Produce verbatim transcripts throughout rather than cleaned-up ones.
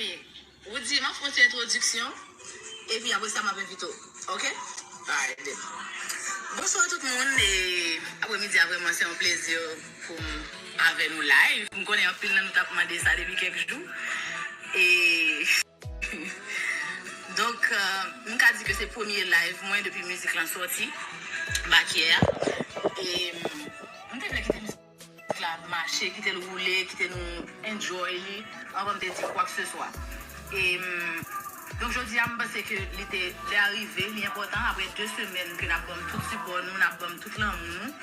Woody, m ap fè yon ti entwodiksyon, epi apre sa, m ap envite w. Oke? Alright, then. Bonswa tout moun, e apremidi a vrèman se yon plezi pou m avè nou live. M konnen anpil nan nou t ap mande sa depi kèk jou. E donk, euh, m ka di ke se premye live mwen depi mizik lan sòti, Bakyè a. E m te vle kite mizik la mache, kite l woule, kite nou enjoy li, anvan m te di kwakseswa. E, m, donk, jodi a, m panse ke li te, lè a rive, li enpòtan, apre de semèn ke n ap ban m tout sipò nou, n ap ban m tout lanmou nou,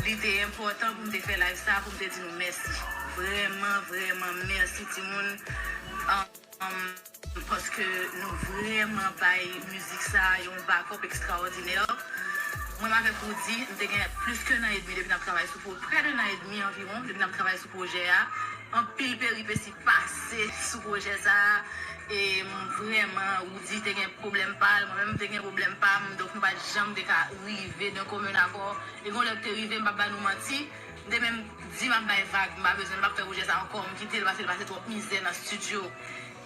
li te enpòtan pou m te fè live sa, pou m te di nou mèsi. Vrèman, vrèman, mèsi, timoun. Um, paske nou vrèman bay mizik sa a yon backup ekstraòdinè. Mwen, m avèk Woody, m te gen plis ke nan edmi depi n ap travay sou pro-, prè de nan edmi anviwon, depi n ap travay sou pwojè a. Anpil peripesi pase sou pwojè sa a. E m, vrèman, Woody te gen pwoblèm pa l, mwen menm, m te gen pwoblèm pa m. Donk, nou pa t janm te ka rive nan komen akò. E gen lè k te rive, m p ap ba nou manti, m te menm di m ap bay vag, m pa bezwen, m p ap fè pwojè sa ankò, m kite l, paske l pase twòp mizè nan estidyo.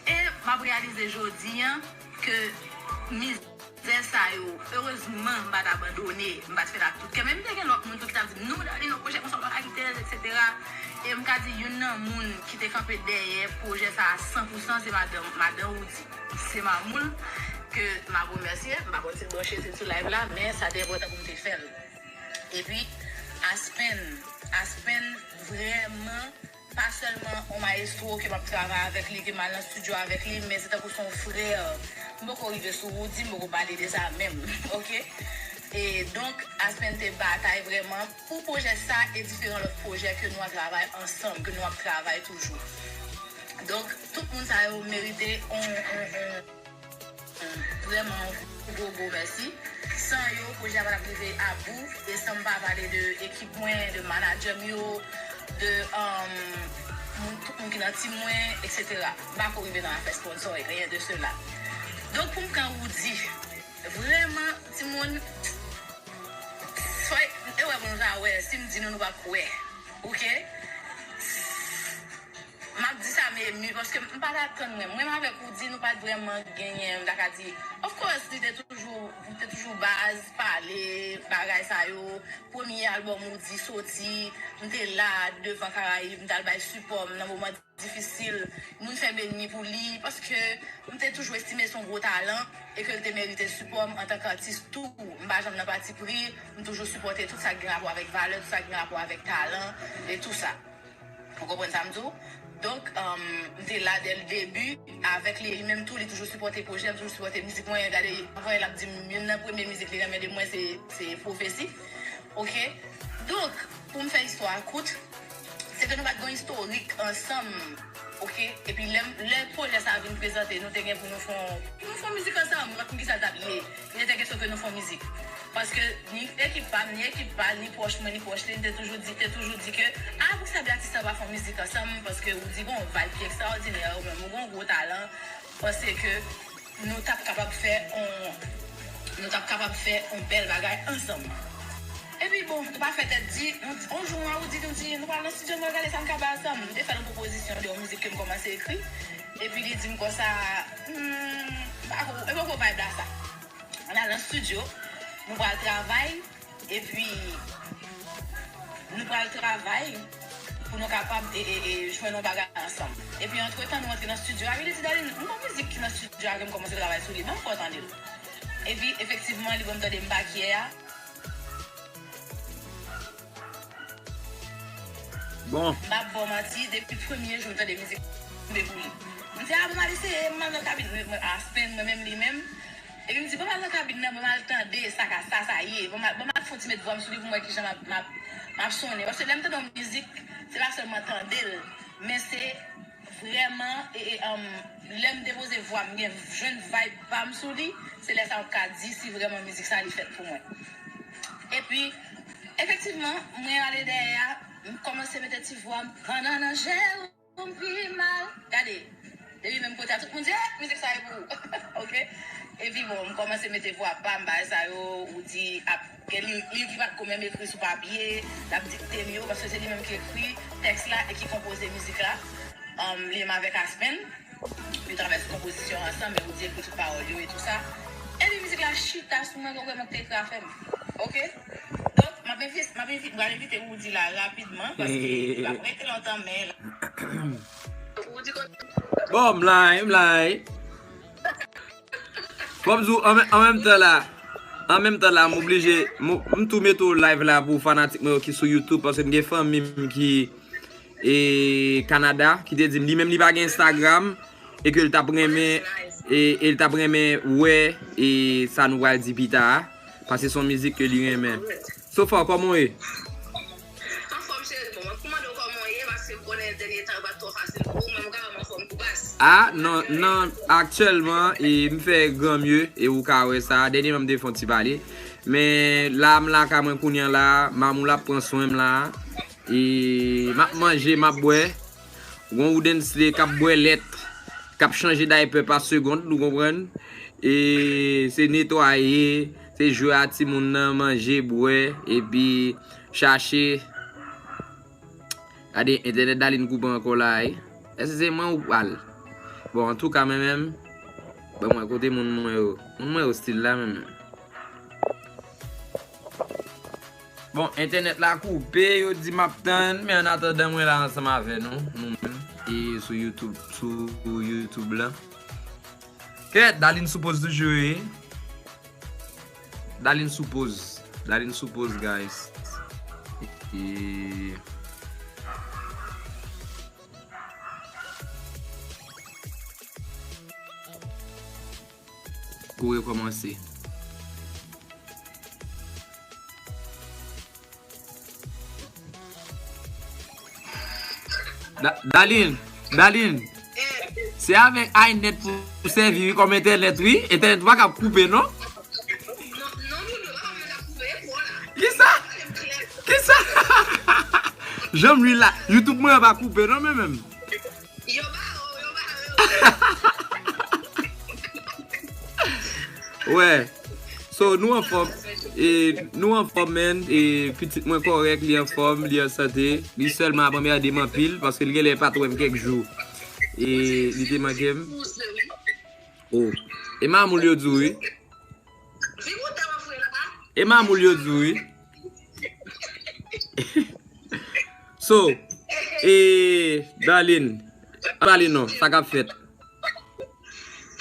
E m ap reyalize jodi a ke mizè sa yo, erezman, m pa t abandone, m pa t fè l ak tout kè. Men m te gen lòt moun tou ki t ap di m, "Non, Darline, yon pwojè konsa, w pa ka kite l, etsetera." E m ka di, youn nan moun ki te kanpe dèyè pwojè sa a san pou san, se madan, madan Woody. Se Mamoul, ke m ap remèsye. M pa konn si l branche, si l sou live la, men sa te enpòtan pou m te fè l. Epi, Aspen, Aspen, vrèman, pa sèlman yon mayestwo ke m ap travay avèk li, ke m al nan estidyo avèk li, men se tankou se yon frè. M poko rive sou Woody, m poko pale de sa menm, oke? E donk, Aspen te batay vrèman pou pwojè sa e diferan lòt pwojè ke nou ap travay ansanm, ke nou ap travay toujou. Donk, tout moun sa yo merite yon, yon, yon, vrèman yon gwo, gwo mèsi. San yo, pwojè a pa t ap rive abou. E san m pa pale de ekip mwen, de manadjè m yo, de, um, moun, tout moun ki nan tim mwen, etsetera. M pa ko rive nan afè sponsor e rien de cela. Donk, pou m pran Woody, vrèman, timoun, fò e wè pou nou ta wè, si m di nou, nou p ap kwè. Oke? M ap di sa, m emi, paske m pa t atann mwen. Mwen avèk Woody, nou pa t vrèman genyen, m ta ka di, of course, li te toujou, li te toujou baz, pale, bagay sa yo. Premye albòm Woody soti, m te la, devan Karayib, m t al bay sipò m nan moman difisil. Moun fè m emi pou li, paske m te toujou estime se yon gwo talan, e ke l te merite sipò m antanke atis tou. M pa janm nan patipri, m toujou sipòte tout sa ki gen rapò avèk valè, tout sa ki gen rapò avèk talan, e tou sa. Ou konprann sa m di w? Donk, um, m te la dès le début avèk li, e li menm tou, li toujou sipòte pwojè m, toujou sipòte mizik mwen. Gade, anvan l ap di m, youn nan premye mizik li renmen de mwen, se, se Pwofesi. Oke? Donk, pou m fè istwa a kout, se ke nou pa t gen yon istorik ansanm, oke? Epi lè, lè pwojè sa a vin prezante, nou te gen pou nou fè yon, pou nou fè yon mizik ansanm, m pa konn kisa l t ap ye. Li te kesyon ke nou fè yon mizik. Paske ni ekip pa m, ni ekip pa l, ni pwòch mwen, ni pwòch li, m te toujou di, te toujou di ke, a, poukisa de atis sa pa fè yon mizik ansanm? Paske ou di, bon, vibe ki ekstraòdinè, ou menm ou gon gwo talan, panse ke nou t ap kapab fè on, nou t ap kapab fè on bèl bagay ansanm. Epi bon, nou pa fè tèt di, on, on jou an, ou di, nou di, nou pral nan estidyo, nou pral gade sa n ka bay ansanm. M te fè l yon pwopozisyon de yon mizik ke m kòmanse ekri. Epi li di m konsa, hmm, pa ko, e poko vibe la sa. Ann al nan estidyo, nou pral travay, epi nou pral travay pou nou kapab e, e, e, jwenn yon bagay ansanm. Epi antretan, nou antre nan estidyo a, epi li di, Darline, m gon mizik ki nan estidyo a ke m kòmanse travay sou li, ban m fè w tande l. Epi efektivman, li ban m tande M Bakyè a. Bon. M p ap ba w manti, depi premye jou m tande mizik, m tonbe pou li. M di, a, bon, m al eseye, m al nan kabin, mwen, mwen, Aspen, mwen menm, li menm. Epi m di, bon, m al nan kabin nan, mwen, m al tande sa ka, sa, sa ye. Bon, m al, bon, m al fè yon ti met vwa m sou li pou m wè kijan m ap, m ap, m ap sonnen. Paske lè m tande yon mizik, se pa sèlman tande l, men se vrèman, e, e, um, lè m depoze vwa m, m gen jwenn vibe pa m sou li, se lè sa m ap ka di si vrèman mizik sa li fèt pou mwen. Epi, efektivman, mwen ale dèyè a, m kòmanse mete ti vwa m, pandan nan jè w m pi mal. Gade, depi menm kote a, tout moun di, eh, mizik sa e pou ou. Oke? Epi bon, m kòmanse mete vwa pa m, bagay sa yo, ou di, ap, gen li, li ki pa t ko menm ekri sou papye, l ap dikte m yo, paske se li menm ki ekri tèks la e ki konpoze mizik la. Um, li menm avèk Aspen. Nou travèse konpozisyon ansanm, men Roody ekri tout pawòl yo e tou sa. Epi mizik la chita sou mwen, gen vrèman te frape m. Oke? Donk, m ap envi-, m ap envi-, m pral envite Roody la rapidman, paske li p ap rete lontan, men la. Bon, m la, m la. Fò m di w, an men-, an menm tan la, an menm tan la, m oblije, m, m tou mete w live la pou fanatik mwen yo ki sou YouTube, paske m gen fanmi m ki, e, Kanada, ki te di m, li menm li pa gen Instagram, e ke l t ap renmen, e, e l t ap renmen wè, e, sa nou pral di pita a, paske se yon mizik ke li renmen. So far, kòman w ye? Anfòm, cheri, bon, mwen pou mande w kòman w ye, paske m konnen dènye tan yo pa t twò fasil pou ou, men m ka wè m anfòm kou bas. Ah, non, non, aktyèlman, e, m fè gran mye, e ou ka wè sa. Dènyèman, m te fè yon ti pale. Men la, m lakay mwen kounye a la, Mamoul ap pran swen m la. E m ap manje, m ap bwè. Gon Woodensley k ap bwè lèt, k ap chanje daypè pa segond, nou konprann? E se netwaye, se jwe a timoun nan, manje, bwè, epi chache. Gade, entènèt Darline koupe ankò la, wi. Èske se mwen ou pral? Bon, antouka, mwen menm, ban mwen kote moun mwen yo. Moun mwen yo still la, mwen menm. Bon, entènèt la koupe, yo di m ap tann, men annatandan mwen la ansanm avè nou, nou menm, e sou YouTube, sou YouTube la. Kèt, Darline sou poz toujou, wi. Darline sou poz. Darline sou poz, guys. E Pou rekòmanse. Da-, Darline, Darline, se avèk iNet pou, pou sèvi, wi, kòm entènèt, wi. Entènèt pa ka koupe, non? Kisa? Kisa? Janm li la. YouTube mwen pa koupe, non, men menm. Yo ba yo, yo ba yo. Wè. So, nou anfòm. E, nou anfòm, man. E, pitit mwen kòrèk, li anfòm, li an sante. Li sèlman ap anmède m anpil, paske li genlè pa t wè m kèk jou. E, li te manke m. Oh. E mamoul yo di w, wi. E mamoul yo di w, wi. So, e, Darline, pale non, sa k ap fèt?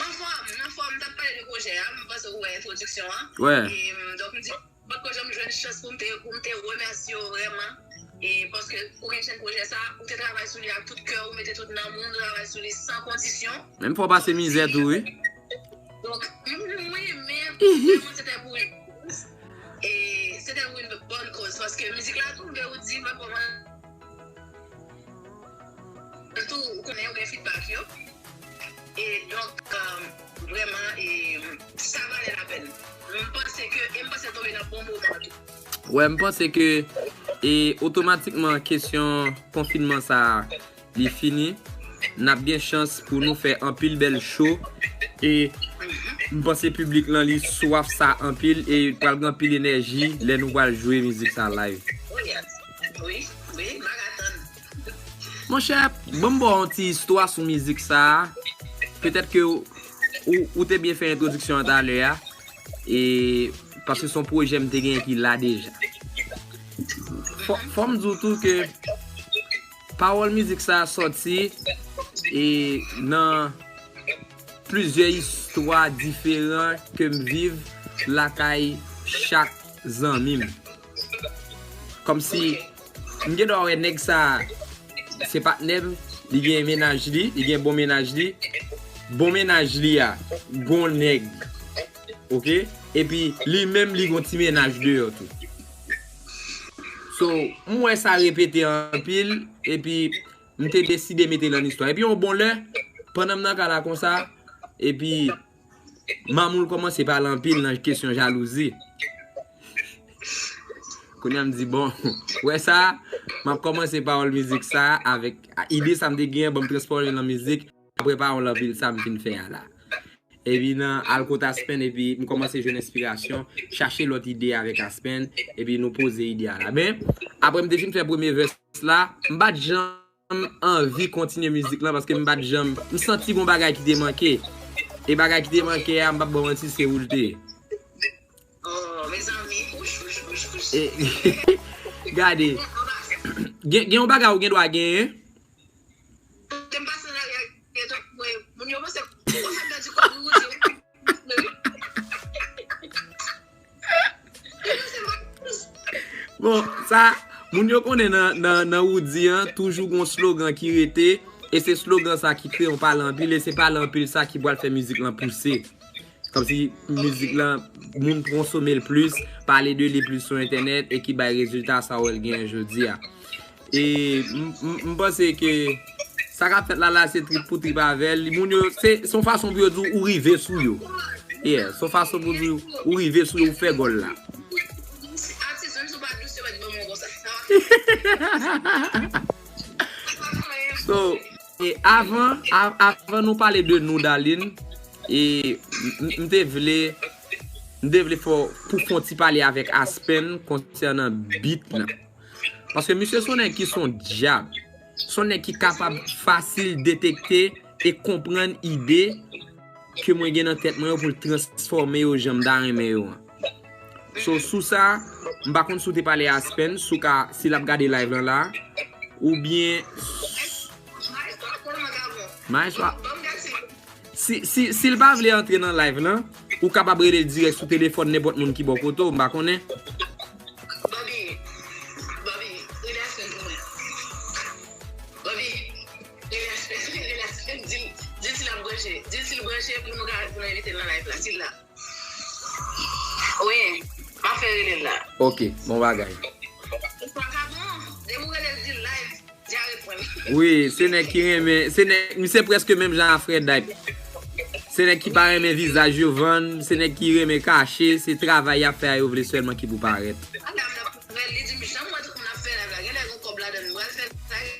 Anfòm, anfòm, m t ap pale de pwojè a, m panse ou wè entwodiksyon an. Wè. E, m, donk, m di, m potko janm jwenn chans pou m te, pou m te remèsye w vrèman. E paske ou gen jèn pwojè sa, ou te travay sou li ak tout kè w, ou mete tout nanm ou, ou travay sou li san kondisyon. Menm fò w pase mizè tou, wi. Donk, m, m, wi, men, vrèman, se te pou, e, se te pou yon bòn kòz, paske mizik la tou, Roody, mwen kòman tou, ou konnen, ou gen feedback yo. E donk, um, vrèman, e, sa valè lapèn. M panse ke, e m panse l tonbe nan bon moman tou. Wè, m panse ke, e, otomatikman, kesyon konfinman sa a, li fini. N ap gen chans pou nou fè anpil bèl show. E m panse piblik lan, li swaf sa anpil. E pral gen anpil enèji lè nou pral jwe mizik sa live. Oh, yes. Wi, wi, m pa ka tann. Monchè, ban m ba w yon ti istwa sou mizik sa a. Petèt ke ou, ou, ou te byen fè entwodiksyon an talè a. E, paske se yon pwojè m te genyen ki la deja. Fò, fò m di w tou ke pawòl mizik sa a sòti, e, nan plizyè istwa diferan ke m viv lakay chak zanmi m. Kòmsi m gen dwa wè nèg sa a, se patnè m, li gen mennaj li, li gen bon mennaj li. Bon mennaj li a, gon nèg. Oke? Epi li menm, li gon ti mennaj deyò tou. So, m wè sa repete anpil, epi m te deside mete l an istwa. Epi yon bon lè, pandan m nan kay la konsa, epi Mamoul kòmanse pale anpil nan kesyon jalouzi. Kounye a m di, bon, wè sa, m ap kòmanse pawòl mizik sa avèk ide sa m te genyen, bon, m transfòme l an mizik, apre pawòl anpil sa m fin fè a la. Epi nan al kot Aspen, epi m kòmanse jwenn enspirasyon, chache lòt ide avèk Aspen, epi nou poze ide a la. Men, apre m te fin fè premye vès la, m pa t janm janm anvi kontinye mizik lan paske m pa t janm, m santi gon bagay ki te manke. E bagay ki te manke a, m p ap ba w manti, se ou l te ye. Oh, mezanmi, kouch, kouch, kouch, kouch. E, gade, gen, gen yon bagay ou gen dwa genyen. Te m pase nan lari a, gen tout mwen, moun yo panse, ou konn sa m pèdi kòb pou Roody. Bon, sa, moun yo konnen nan, nan, nan Roody an, toujou gon slogan ki rete, e se slogan sa ki kreye yon pale anpil, e se pale anpil sa ki pral fè mizik lan pouse. Kòmsi mizik lan, moun konsome l plis, pale de li plis sou entènèt, e ki bay rezilta sa w wè l genyen jodi a. E m, m, m panse ke sa k ap fèt la la, se trip pou trip avè l. Moun yo, se, se yon fason pou yo di w ou rive sou yo. Yeah, se yon fason pou di w ou rive sou yo, ou fè gòl la. Atis, menm si w pa dous, yo mèt ban mwen konsa. So, e avan, a- avan nou pale de nou, Darline, e m, m te vle, m te vle fè, pou fè yon ti pale avèk Aspen konsènan beat lan. Paske misye se yon nèg ki se yon dyab. Se yon nèg ki kapab fasil detekte e konprann ide ke mwen gen nan tèt mwen yo pou l transfòme yo jan m ta renmen yo an. So, sou sa, m pa konn si w te pale a Aspen, si w ka, si l ap gade live lan la, oubyen Maestro, si, si, si l pa vle antre nan live lan, ou kapab rele l dirèk sou telefòn nenpòt moun ki bò kote w, m pa konnen. Bobby, Bobby, rele Aspen pou mwen. Bobby, rele Aspen, rele Aspen, di l, di l si l ap branche. Di l si l branche pou nou ka, pou nou envite l nan live la, si l la. Wi, m ap fè rele l la. Ok, bon bagay. Ou pa ka bon, depi w rele l di l live, dyare pran l. Wi, se nèg ki renmen, se nèg, misye prèske menm jan a Frè Dype. Se nèg ki pa renmen vizaj yo vann, se nèg ki renmen kache, se travay y ap fè a yo vle sèlman ki pou parèt. Madam nan pou fè l, li di m, "Jan m wè tout moun ap fè live la, genlè gen kòb ladan l, m pral fè live."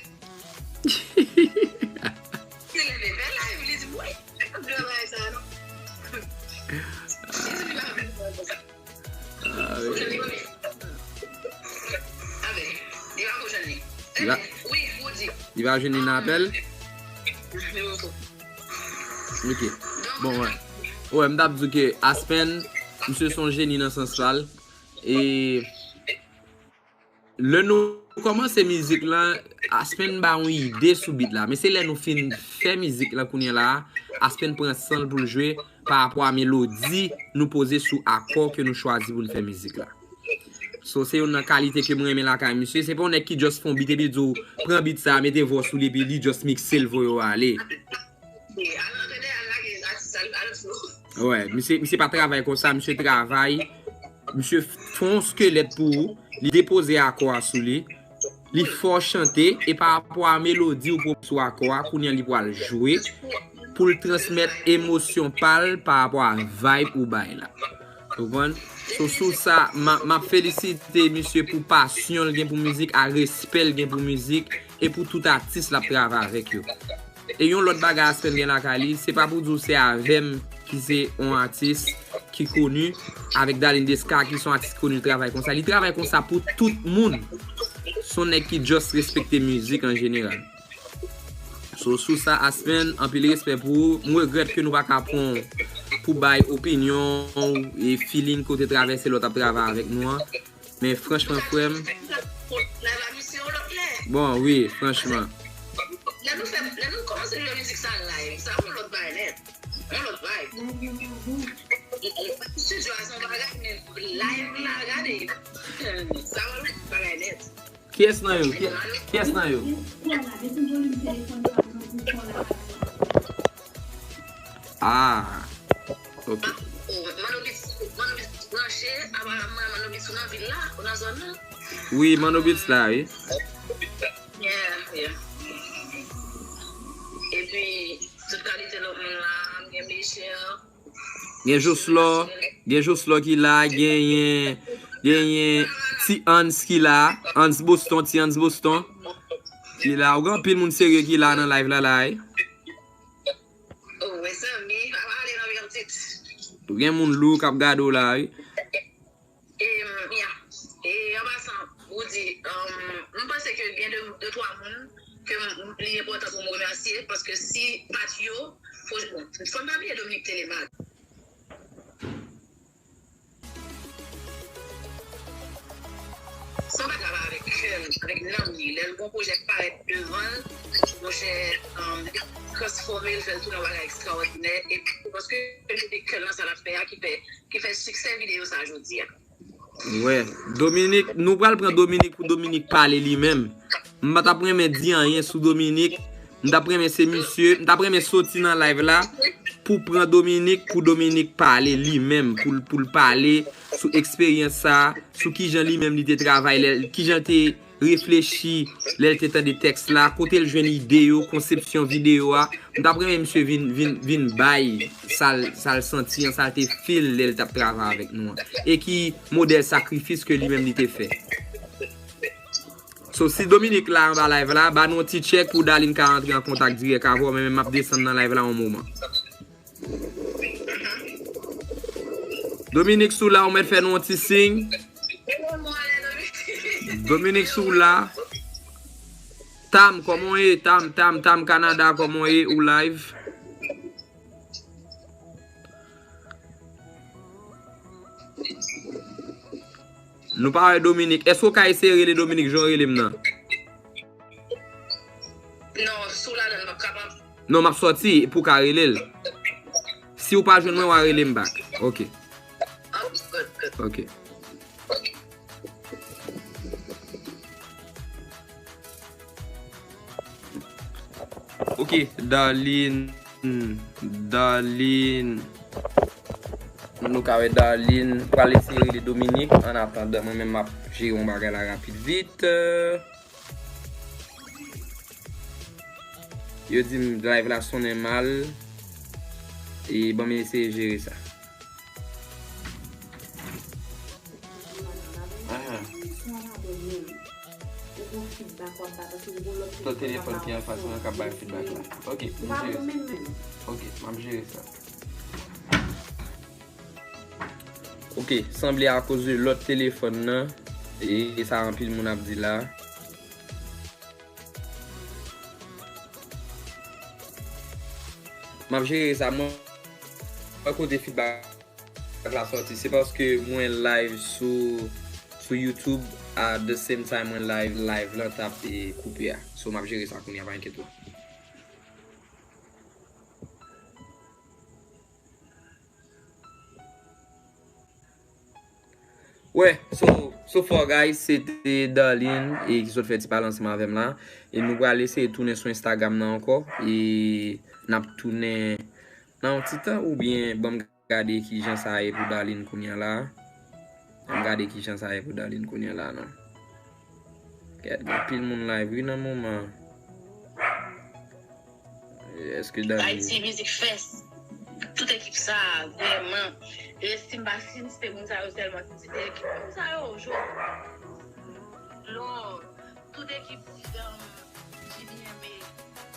Li leve fè live, li di m, "Wi, m ap travay sa non." Li di m li pa fè travay konsa. Ou jwenn li, Bobby? Avè, li pa ko jwenn li. Li pa, wi, Roody. Li pa jwenn li nan apèl? Li poko. Ok. Bon, wè. Wè, m t ap di ke Aspen, misye se yon jeni nan sans pa l. E lè nou kòmanse mizik lan, Aspen ba yon ide sou beat la. Men se lè nou fin fè mizik lan kounye a la, Aspen pran san l pou l jwe pa rapò a melodi nou poze sou akò ke nou chwazi pou n fè mizik la. So, se youn nan kalite ke mwen renmen lakay misye. Se pa yon nèg ki just fè yon beat epi di w, "Pran beat sa, mete vò sou li," epi li just mikse l voye w ale. Al antre dèyè, al lage atis, al, al flow. Wè, misye, misye pa travay konsa, misye travay, misye fè yon skelèt pou ou, li depoze akò a sou li, li fè w chante, e pa rapò a melodi ou pran sou akò a, kounye a li pral jwe, pou l transmèt emosyon pa l pa rapò a vibe ou bay la. Ou konprann? So, sou sa, m a- m ap felisite misye pou pasyon l gen pou mizik, a respè l gen pou mizik, e pou tout atis l ap travay avèk yo. E yon lòt bagay Aspen gen lakay li, se pa pou di w se avè m ki se yon atis ki koni, avèk Darline Desca ki se yon atis ki koni, l travay konsa. Li travay konsa pou tout moun. Se yon nèg ki just respekte mizik an jeneral. So, sou sa, Aspen, anpil respè pou ou. M regrèt ke nou pa ka pran pou bay opinyon ou e feeling kote travèse lòt ap travay avèk nou an. Men franchman, frè m. Bon, wi, franchman. Lè nou fè, lè nou kòmanse jwe mizik sa live, sa yon lòt bagay nèt. Yon lòt vibe. Studio a se yon bagay, men live la, gade. Sa yon lòt bagay nèt. Kiyès nan yo? Kiyès, kiyès nan yo? Ah, ok. Oh, Manno Beats, Manno Beats branche, aparamman Manno Beats ou nan vil la, ou nan zòn nan. Wi, Manno Beats la, wi. Yeah, yeah. Epi, tout kalite lòt moun la, gen Michel. Gen Joslò, gen Joslò ki la, genyen, genyen Ti Hans ki la, Hans Boston, Ti Hans Boston ki la. Ou gen anpil moun serye ki la nan live la, la, wi. Oh, mezanmi, pa pale nan yon tit. Ou gen moun lou k ap gade w la, wi. E, ya. E, an pasan, ou di, um, m panse ke gen de, de twa moun ke m, li enpòtan pou m remèsye, paske si pa t yo, fò, bon, fò n pa bliye Dominique Telemaque. San pa travay avèk kè l, avèk nanm li, lè l gon pwojè k parèt devan l, monchè, um, li transfòme l, fè l tounen yon bagay ekstraòdinè, epi paske l mete kè l nan sa l ap fè a, ki fè, ki fè siksè videyo sa a jodi a. Wè, Dominique, nou pral pran Dominique pou Dominique pale li menm. M pa t ap renmen di anyen sou Dominique. M t ap renmen se misye, m t ap renmen soti nan live la pou pran Dominique, pou Dominique pale li menm, pou l, pou l pale sou eksperyans sa, sou kijan li menm li te travay, lè, kijan l te reflechi lè l te tande tèks la, kote l jwenn ide yo, konsepsyon videyo a. M t ap renmen misye vin, vin, vin bay sa l, sa l santi an, sa l te feel lè l t ap travay avèk nou an. E ki modèl sakrifis ke li menm li te fè. So, si Dominique la anba live la, ba nou yon ti tchèk pou Darline ka antre an kontak dirèk avè w, men m ap desann nan live la yon moman. Dominique, si w la, ou mèt fè nou yon ti siy. Dominique, si w la. Tam, kòman w ye? Tam, Tam, Tam, Kanada, kòman w ye? Ou live? Nou pa wè Dominique. Èske w ka eseye rele Dominique jan w rele m nan? Non, si w ladan l, m p ap kapab. Non, m ap sòti pou w ka rele l. Si w pa jwenn mwen, w a rele m back. Ok. Ok, good, good. Ok. Ok, Darline, Darline. Nou ka wè Darline pral eseye rele Dominique. An atandan, mwen menm m ap jere yon bagay la rapid vit. Yo di m live la sonnen mal. E ban m eseye jere sa. Aha. Lòt telefòn ki anfas mwen k ap bay feedback la. Ok, m ap jere sa. Ok, m ap jere sa. Ok, sanble akoz de lòt telefòn nan. E, e sa anpil moun ap di la. M ap jere sa, mwen wè kote feedback la sòti. Se paske mwen live sou, sou YouTube, at the same time mwen live, live lan t ap, e, koupe a. So, m ap jere sa kounye a, pa enkyete w. Wè, so, so far, guys, se te Darline e ki sot fè ti pale ansanm avè m la. E nou pral eseye tounen sou Instagram nan ankò. E n ap tounen nan yon ti tan, oubyen ban m gade kijan sa ye pou Darline kounye a la. Ban m gade kijan sa ye pou Darline kounye a la, non. Gad, gen anpil moun live, wi, nan moman. Èske Dani Haiti Music Fest. Tout ekip sa a, vrèman. E si m pa site moun sa yo sèlman, si m site ekip moun sa yo, Joe, Lò, tout ekip, um, G B M A,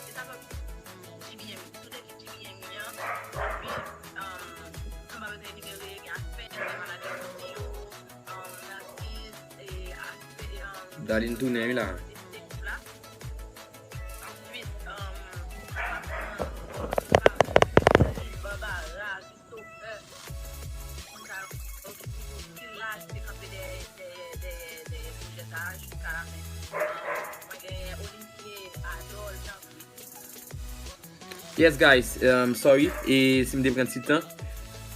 e sa fè G B M A, tout ekip G B M A an, epi, um, anba yo te enimere, gen Aspen, gen Maladie Studio, um, Narcisse, e, Aspen, e, um, Darline tounen, wi, la. Ansuit, um, Barbara, Christopher, moun sa yo ki toujou ki la, ki te kanpe dèyè, dèyè, dèyè, dèyè pwojè sa a jiska lafen. Mwen gen Olivier, Adol, Jean-Claude. Yes, guys, um, sorry, e si m te pran ti tan.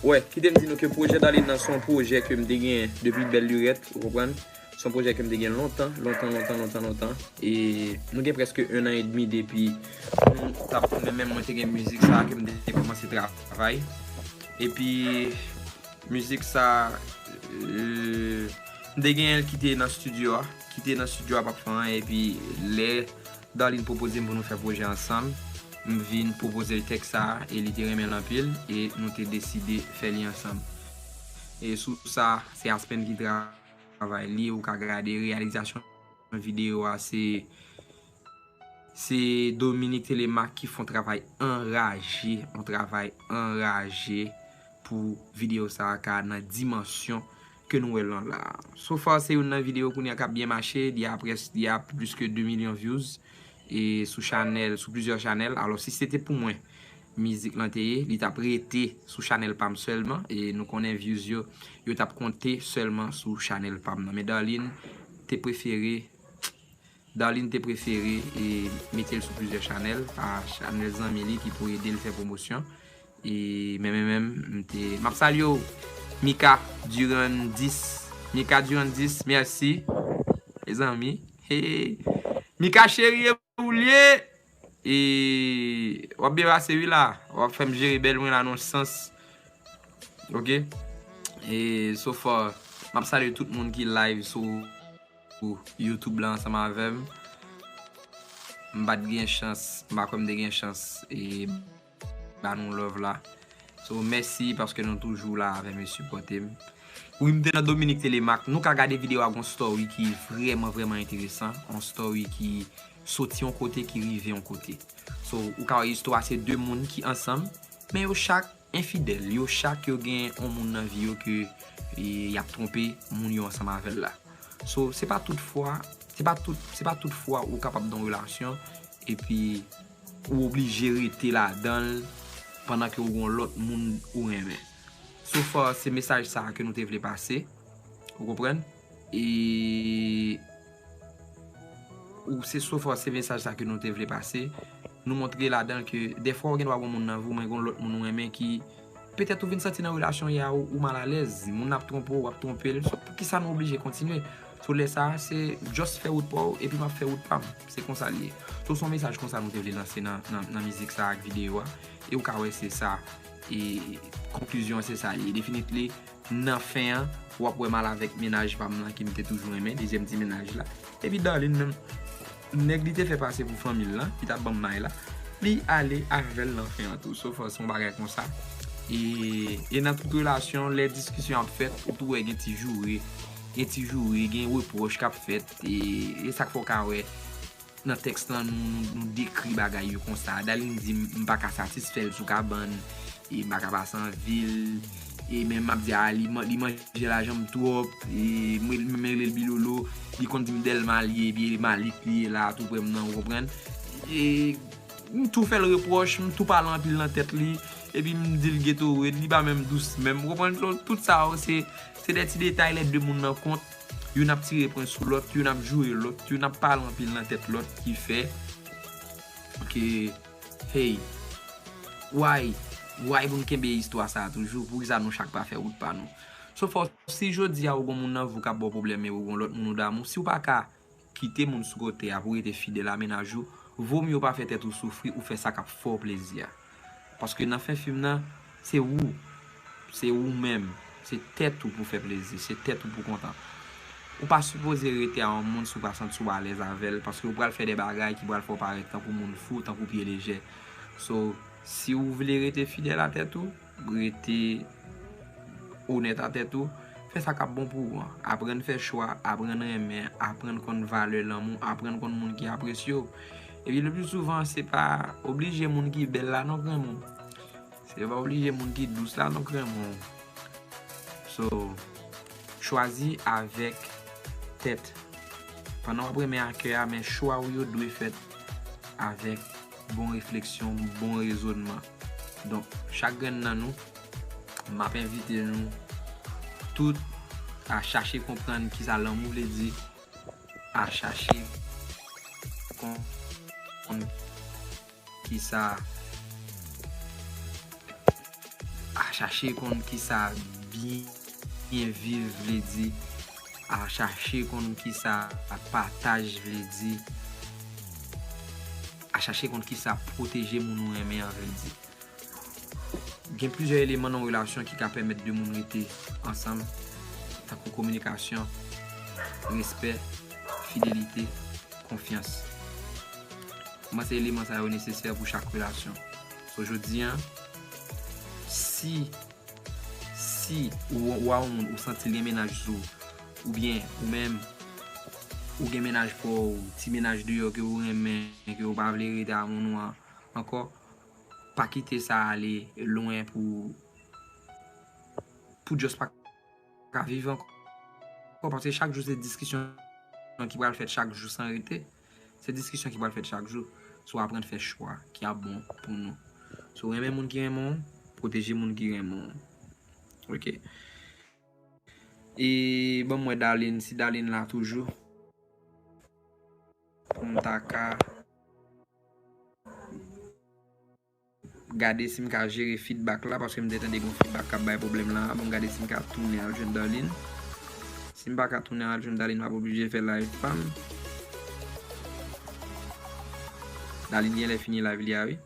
Wè, kite m di nou ke pwojè Darline nan se yon pwojè ke m te gen depi bèl lurèt, ou konprann? Se yon pwojè ke m te gen lontan, lontan, lontan, lontan, lontan. E nou gen prèske en an edmi depi nou t ap tounen, menm mwen te gen mizik sa a ke m te kòmanse travay. Epi mizik sa a, euh, m te gen l ki te nan estidyo a, ki te nan estidyo a p ap fè anyen. Epi lè Darline pwopoze m pou nou fè pwojè ansanm, m vin pwopoze l tèks sa a e li te renmen l anpil e nou te deside fè li ansanm. E sou sa, se Aspen ki tra- travay li, ou ka gade reyalizasyon videyo a, se, se Dominique Telemaque ki fè yon travay anraje, yon travay anraje pou videyo sa a ka nan dimansyon ke nou wè l lan la. So far, se youn nan videyo kounye a k ap byen mache, li a près, li a plis ke de milyon views. e sou chanèl, sou plizyè chanèl. Alò, si se te pou mwen, mizik lan te ye, li t ap rete sou chanèl pa m sèlman, e nou konnen views yo, yo t ap konte sèlman sou chanèl pa m nan. Men Darline te prefere, Darline te prefere e mete l sou plizyè chanèl, pa chanèl zanmi li ki pou ede l fè pwomosyon. E men, men, men, m te, m ap salye w, Mika Durandis. Mika Durandis, mèsi. Mezanmi. Hey. Mika cheri, e ou l ye? E w ap byen pase wi la. W ap fè m jere bèl mwen la nan sans. Ok? E so far, m ap salye tout moun ki live sou YouTube la ansanm avè m. M pa t gen chans, m pa kwè m te gen chans e ba nou love la. So, mèsi paske nou toujou la avè m e sipòte m. Wi, m te nan Dominique Telemaque. Nou ka gade videyo a, gon story ki vrèman, vrèman enteresan. Yon story ki soti yon kote, ki rive yon kote. So, ou ka wè istwa a, se de moun ki ansanm, men yo chak enfidèl. Yo chak yo gen yon moun nan vi yo ke e, y ap twonpe moun yo ansanm avè l la. So, se pa tout fwa, se pa tout, se pa tout fwa ou kapab nan yon relasyon epi ou oblije rete ladan l pandan ke ou gen yon lòt moun ou renmen. So far, se mesaj sa a ke nou te vle pase. Ou konprann? E ou se so far, se mesaj sa ke nou te vle pase. Nou montre ladan l ke dèfwa ou gen dwa gen moun nan vi w, men gen lòt moun ou renmen ki petèt ou vin santi nan relasyon w ye a ou, ou malalèz. Moun nan ap twonpe w, w ap twonpe l. So, poukisa nou oblije kontinye? So, lè sa a, se just fè wout pa w, epi m ap fè wout pa m. Se konsa l ye. So, se yon mesaj konsa nou te vle lanse nan, nan, nan mizik sa a ak videyo a. E ou ka wè se sa. E konklizyon an se sa l ye. Definitely, nan fen an, w ap wè m al avèk mennaj pa m lan ke m te toujou renmen, dezyèm ti mennaj la. Epi Darline menm, nèg li te fè pase pou fanmi l lan, ki t ap ban m may la, li ale avè l nan fen an tou. So far, se yon bagay konsa. E, e nan tout relasyon, lè diskisyon ap fèt, ou tou wè gen ti joure, gen ti joure, gen repwòch k ap fèt. E, e sa k fè w ka wè nan tèks lan, nou, nou, nou dekri bagay yo konsa. Darline di m, m pa ka satisfè l sou kabann, e m pa ka pase anvi l, e menm m ap di, a, li, man- li manje lajan m twòp, e mwen, m rele l Bilolo, li konn di m Dèlma li ye, epi Malik li ye la, tou prè m nan, ou konprann? E m tou fè l repwòch, m tou pale anpil nan tèt li, epi m di l Gatorade, li pa menm dous menm, ou konprann? So, tout sa yo, se, se de ti detay lè de moun nan kont, youn ap tire pwen sou lòt, youn ap joure lòt, youn ap pale anpil nan tèt lòt, ki fè ke, hey, why, why pou n kenbe istwa sa a toujou? Poukisa nou chak pa fè wout pa nou? So far, si jodi a ou gon moun nan vi w k ap ba w pwoblèm e ou gon lòt moun ou damou, si w pa ka kite moun sou kote a pou rete fidèl a mennaj ou, vo mye w pa fè tèt ou soufri, ou fè sa k ap fè w plezi a. Paske nan fen fim nan, se ou. Se ou menm. Se tèt ou pou fè plezi. Se tèt ou pou kontan. Ou pa sipoze rete a yon moun si w pa santi w alèz avè l, paske ou pral fè de bagay ki pral fè w parèt tankou moun fou, tankou pye lejè. So, si w vle rete fidèl a tèt ou, rete onèt a tèt ou, fè sa k ap bon pou ou an. Aprann fè chwa, aprann renmen, aprann konn valè lanmou, aprann konn moun ki apresye w. Epi le pli souvan, se pa oblije moun ki bèl la non k renmen w. Se pa oblije moun ki dous la non k renmen w. So, chwazi avèk tèt. Pandan w ap renmen a kè a, men chwa w yo dwe fèt avèk bon refleksyon, bon rezònman. Donk, chak grenn nan nou, m ap envite nou tout a chache konprann kisa lanmou vle di, a chache konprann kisa, a chache konn kisa byen viv vle di, a chache konn kisa pataj vle di, a chache konn kisa pwoteje moun ou renmen an vle di. Gen plizyè eleman nan yon relasyon ki ka pèmèt de moun rete ansanm, tankou kominikasyon, respè, fidelite, konfyans. Mwen, se eleman sa yo nesesè pou chak relasyon. So, jodi a, si, si ou, ou a yon moun, ou santi l gen mennaj sou, oubyen ou menm, ou gen mennaj pa w, ti mennaj deyò ke ou renmen, ke ou pa vle rete a moun ou an ankò, pa kite sa ale lwen pou, pou just pa ka viv ankò. Paske chak jou se diskisyon ki pral fèt chak jou san rete. Se diskisyon ki pral fèt chak jou. So aprann fè chwa ki ap bon pou nou. So renmen moun ki renmen w, pwoteje moun ki renmen w. Ok. E ban m wè Darline, si Darline la toujou. Pou m ta ka gade si m ka jere feedback la, paske m te tande gon feedback k ap bay pwoblèm la. Bon, gade si m ka tounen al jwenn Darline. Si m pa ka tounen al jwenn Darline, m ap oblije fè live pa m. Darline genlè fini live li a, wi.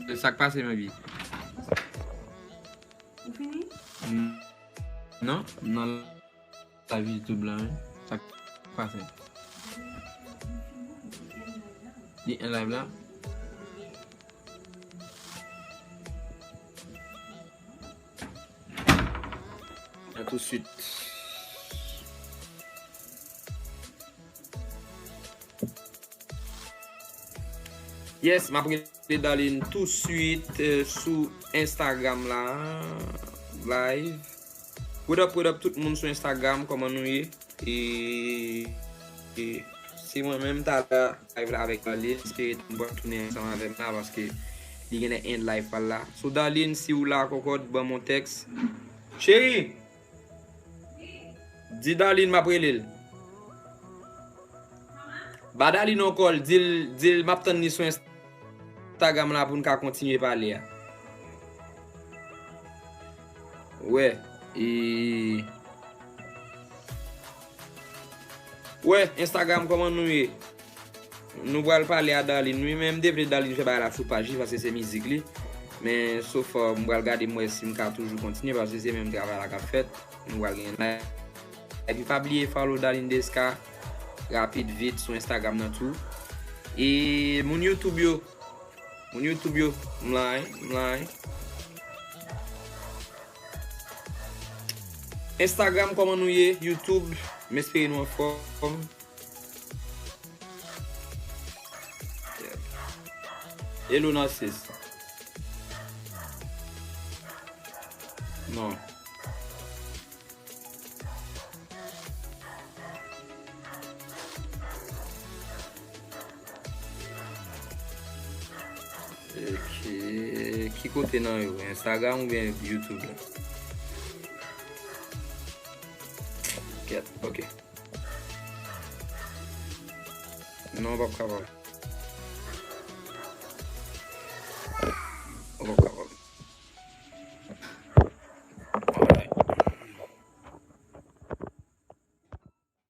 E sa k pase, Manvi? Ou fini? N-, non, nan live YouTube la, wi. Sa k pase? Li en live la? A tout suit. Yes, m ap rele Darline tou swit, eh, sou Instagram la, live. What up, what up, tout moun sou Instagram, kòman nou ye? E, e se mwen menm talè live la avèk Darline, espere m pral tounen ansanm avè m la, paske li genlè end live pa l la. So, Darline, si w la, kòkòt, ban m yon tèks. Cheri! Di Darline m ap rele l. Ba Darline yon call, di l, di l m ap tann li sou Instagram la pou n ka kontinye pale a. Wè, e, wè, Instagram, kòman nou ye? Nou pral pale a Darline, wi, men m te vle Darline fè bagay la sou paj li, paske se mizik li. Men, so far, m pral gade, m wè si m ka toujou kontinye, paske se menm travay la k ap fèt. Nou pral gen live. Epi pa bliye follow Darline Desca rapid vit sou Instagram nan tou. E moun YouTube yo, moun YouTube yo, m la, wi, m la, wi. Instagram, kòman nou ye? YouTube, m espere nou anfòm. Hello, Narcisse. Non. Ok. Ki kote nan yo? Instagram oubyen YouTube la? Kèt, ok. Non, w p ap kapab. Ou p ap kapab. Alright.